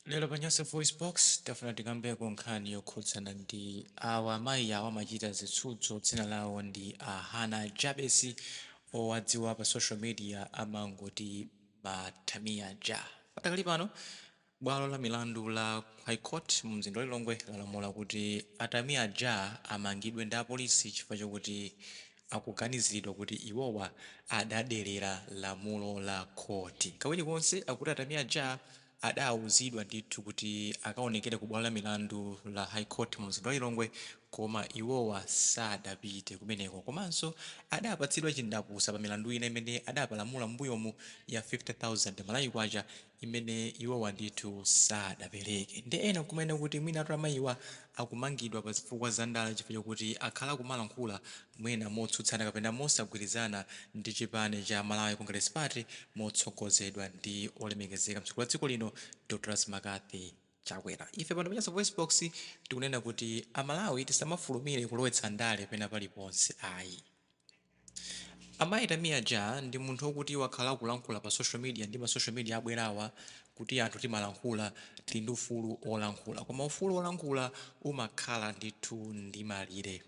Lero pa Nyasa Voice Box tafuna tikambeko nkhani yokhudzana ndi awa amayi awa amachita zitsudzo, dzina lawo ndi a Hannah Jabesi, owadziwa pa social media amangoti Matamia Ja. Patakali pano bwalo la milandu la High Court mu mzinda wa Lilongwe lalamula kuti Atamia Ja amangidwe ndi apolisi chifukwa chokuti akuganiziridwa kuti iwowa adadelera lamulo la khoti. Kawiri konse akuti Atamia Ja adawuzidwa ndithu kuti akaonekere ku bwalo la milandu la High Court mu mzinda wa Lilongwe, koma iwowa sadapite kumeneko. Komanso adapatsidwa chindapusa pa milandu ina imene adapalamula m'mbuyomu ya 50,000 Malawi kwacha imene iwowa ndithu sadapereke. Ndi ena nkumanena kuti mwinatu amayiwa akumangidwa pa zifukwa za ndale chifukwa chokuti akhala akumalankhula mwina motsutsana kapena mosagwirizana ndi chipani cha Malawi Congress Party motsogozedwa ndi olemekezeka mtsogoleri wa dziko lino Dr McCarthy Chakwera. Ife pano pa Nyasa Voice Box tikunena kuti Amalawi tisamafulumire kulowetsa ndale pena paliponse ayi. Amayi Tamia Ja ndi munthu wokuti wakhala akulankhula pa social media ndi ma social media abwerawa kuti anthu timalankhula, tili ndi ufulu olankhula, koma ufulu olankhula umakhala ndithu ndi malire.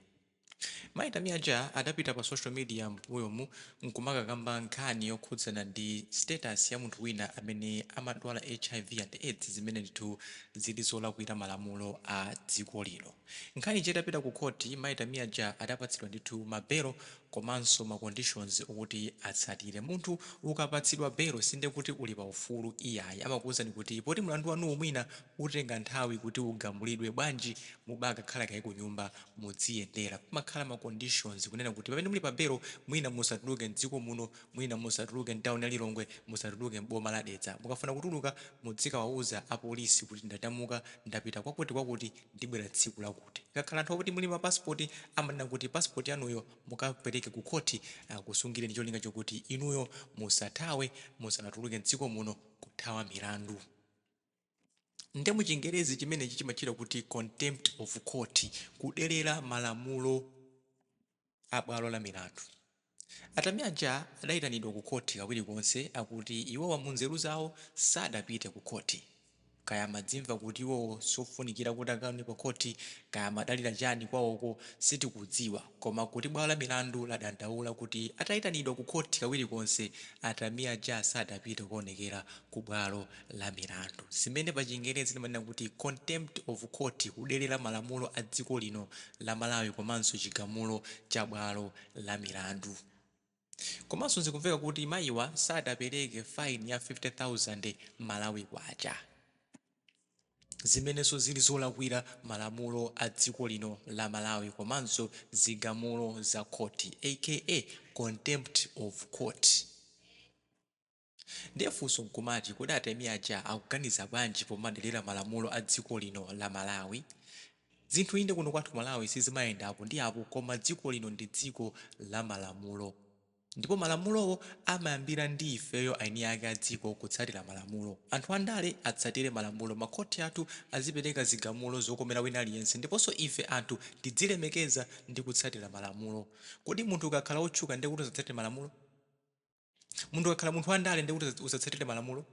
Mayi Tamia Ja adapita pa social media m'mbuyomu nkumakakamba nkhani yokhudzana ndi status ya munthu wina amene amadwala HIV and AIDS, zimene ndithu zili zolakwira malamulo a dziko lino. Nkhani ija itapita ku khoti, Mayi Tamia Ja adapatsidwa ndithu ma belo komanso ma conditions okuti atsatire. Munthu ukapatsidwa belo sinde kuti uli pa ufulu iyayi. Amakuwuzani kuti poti mlandu wanuwo mwina utenga nthawi kuti ugamulidwe, bwanji mubakakhala kaye ku nyumba mudziyendera. Pamakhala ma conditions kunena kuti pamene muli pa belo mwina musatuluke mdziko muno, mwina musatuluke mtown ya Lilongwe, musatuluke m'boma la Dedza. Mukafuna kutuluka mudzikawauza apolisi kuti ndanyamuka ndapita kwakuti kwakuti, ndibwera tsiku lakuti. Ikakhala anthu okuti muli ma passport, amanena kuti passport yanuyo mukapereke ku khoti akusungire ndi cholinga chokuti inuyo musathawe, musatuluke mdziko muno kuthawa milandu. Nde muchingerezi chimenechi chimatchedwa kuti contempt of court, kudelera malamulo a bwalo la milandu. Atamia Ja adayitanidwa ku khoti kawiri konse, akuti iwowa munzeru zawo sadapite ku khoti. Kaya amadzimva kuti iwowo sofunikira kuti akaone pa khoti, kaya amadalira chani kwawoko, sitikudziwa. Koma kuti bwalo la milandu ladandaula kuti atayitanidwa ku khoti kawiri konse, Atamia Ja sadapite kukaonekera ku bwalo la milandu, zimene pa chingerezi timanena kuti contempt of court, kudelera malamulo a dziko lino la Malawi komanso chigamulo cha bwalo la milandu. Komanso zikumveka kuti mayiwa sadapereke fine ya 50,000 Malawi kwacha, zimenenso zili zolakwira malamulo a dziko lino la Malawi komanso zigamulo za khoti, aka contempt of court. Ndiye funso nkumati, kodi Atamia Ja akuganiza bwanji pomadelera malamulo a dziko lino la Malawi? Zinthu inde kuno kwathu Malawi sizimayenda apo ndi apo, koma dziko lino ndi dziko la malamulo. Ndipo malamulowo amayambira ndi ifeyo eni ake a dziko kutsatira malamulo. Anthu andale atsatire malamulo, makhoti athu azipereka zigamulo zokomera wina aliyense, ndiponso ife anthu tidzilemekeza ndi kutsatira malamulo. Kodi munthu ukakhala wotchuka ndiye kuti usatsatire malamulo? Munthu ukakhala munthu wandale ndiye kuti usatsatire malamulo?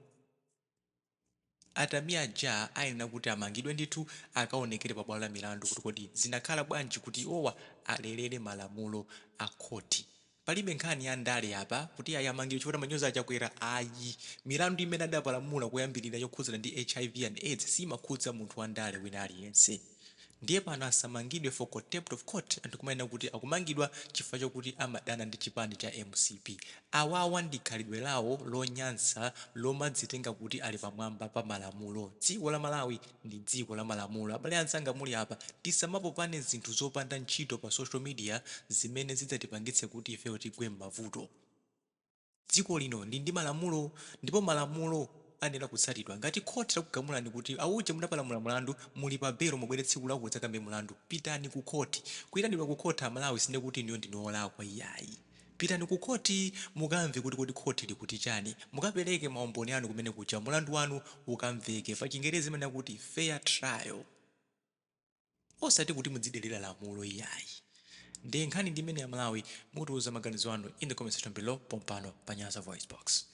Atamia Ja ayenera kuti amangidwe ndithu, akaonekere pa bwalo la milandu kuti kodi zinakhala bwanji kuti iwowa adelere malamulo a khoti. Palibe nkhani ya ndale apa kuti ayi, amangidwe chifukwa amanyoza Achakwera, ayi. Milandu imene adapalamula koyambirira yokhudzana ndi HIV and AIDS simakhudza munthu wandale wina aliyense. Ndiye pano asamangidwe for contempt of court, anthu kumanena kuti akumangidwa chifukwa chokuti amadana ndi chipani cha MCP. Awawa ndi khalidwe lawo lonyansa lomadzitenga kuti ali pamwamba pa malamulo. Dziko la Malawi ndi dziko la malamulo. Abale anzanga muli apa, tisamapopane zinthu zopanda ntchito pa social media zimene zidzatipangitse kuti ifeyo tigwe m'mavuto. Dziko lino lili ndi malamulo ndipo malamulo ayenera kutsatidwa. Ngati khoti lakugamulani kuti auje munapalamula mlandu, muli pa belo, mubwere tsiku lakuti mudzakambe mlandu, pitani ku khoti. Kuyitanidwa ku khoti, Amalawi, sinde kuti inuyo ndinu olakwa iyayi. Pitani ku khoti mukamve kuti kodi khoti likuti chani, mukapereke maumboni anu kumene kuja, mulandu wanu ukamveke. Pa chingerezi imanena kuti fair trial, osati kuti mudzidelera lamulo iyayi. Ndiye nkhani ndi imene, Amalawi, mutiuza maganizo anu in the comment section below pompano pa Nyasa Voice Box.